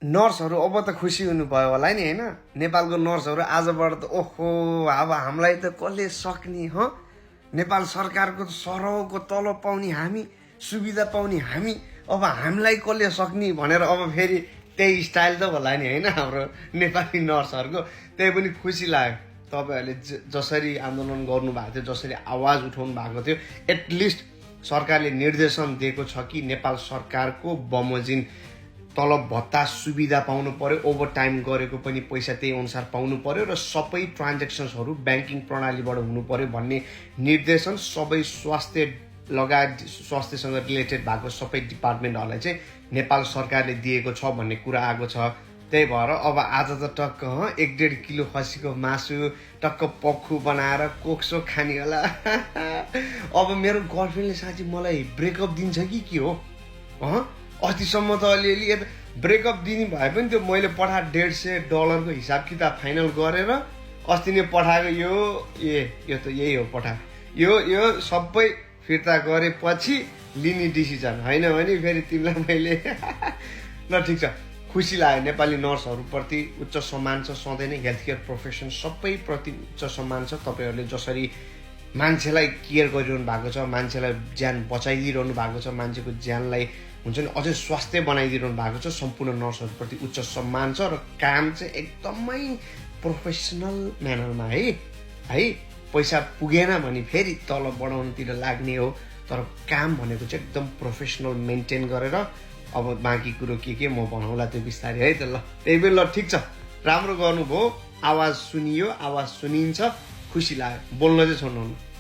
नर्सहरू अब त खुसी हुनुभयो होला नि होइन नेपालको नर्सहरू आजबाट त ओहो अब हामीलाई त कसले सक्ने ह नेपाल सरकारको सरहको तलब पाउने हामी सुविधा पाउने हामी अब हामीलाई कसले सक्ने भनेर अब फेरि त्यही स्टाइल त होला नि होइन हाम्रो नेपाली नर्सहरूको त्यही पनि खुसी लाग्यो तपाईँहरूले जसरी आन्दोलन गर्नुभएको थियो जसरी आवाज उठाउनु भएको थियो एटलिस्ट सरकारले निर्देशन दिएको छ कि नेपाल सरकारको बमोजिम तलब भत्ता सुविधा पाउनु पर्यो ओभर टाइम गरेको पनि पैसा त्यही अनुसार पाउनु पर्यो र सबै ट्रान्जेक्सन्सहरू ब्याङ्किङ प्रणालीबाट हुनु पर्यो भन्ने निर्देशन सबै स्वास्थ्य लगायत स्वास्थ्यसँग रिलेटेड भएको सबै डिपार्टमेन्टहरूलाई चाहिँ नेपाल सरकारले दिएको छ भन्ने कुरा आएको छ त्यही भएर अब आज त टक्क 1.5 किलो खसीको मासु टक्क पक्खु बनाएर कोक्सो खाने होला अब मेरो गर्लफ्रेन्डले साँच्ची मलाई ब्रेकअप दिन्छ कि के हो अस्तिसम्म त अलिअलि ब्रेकअप दिने भए पनि त्यो मैले पठाएको $150 हिसाब किताब फाइनल गरेर अस्ति नै पठाएको यो त यही हो पठाएको यो सबै फिर्ता गरेपछि लिने डिसिजन होइन भने फेरि तिमीलाई मैले ल ठिक छ खुसी लाग्यो नेपाली नर्सहरूप्रति उच्च सम्मान छ सधैँ नै हेल्थ केयर प्रोफेसन सबैप्रति उच्च सम्मान छ तपाईँहरूले जसरी मान्छेलाई केयर गरिरहनु भएको छ मान्छेलाई ज्यान बचाइदिइरहनु भएको छ मान्छेको ज्यानलाई हुन्छ नि अझै स्वास्थ्य बनाइदिइरहनु भएको छ सम्पूर्ण नर्सहरूप्रति उच्च सम्मान छ र काम चाहिँ एकदमै प्रोफेसनल म्यानरमा है पैसा पुगेन भने फेरि तलब बढाउनुतिर लाग्ने हो तर काम भनेको चाहिँ एकदम प्रोफेसनल मेन्टेन गरेर अब बाँकी कुरो के म भनौँला त्यो बिस्तारै है त ल त्यही पनि ल ठिक छ राम्रो गर्नुभयो आवाज सुनियो आवाज सुनिन्छ खुसी लाग्यो बोल्न चाहिँ छोड्नुहुन्न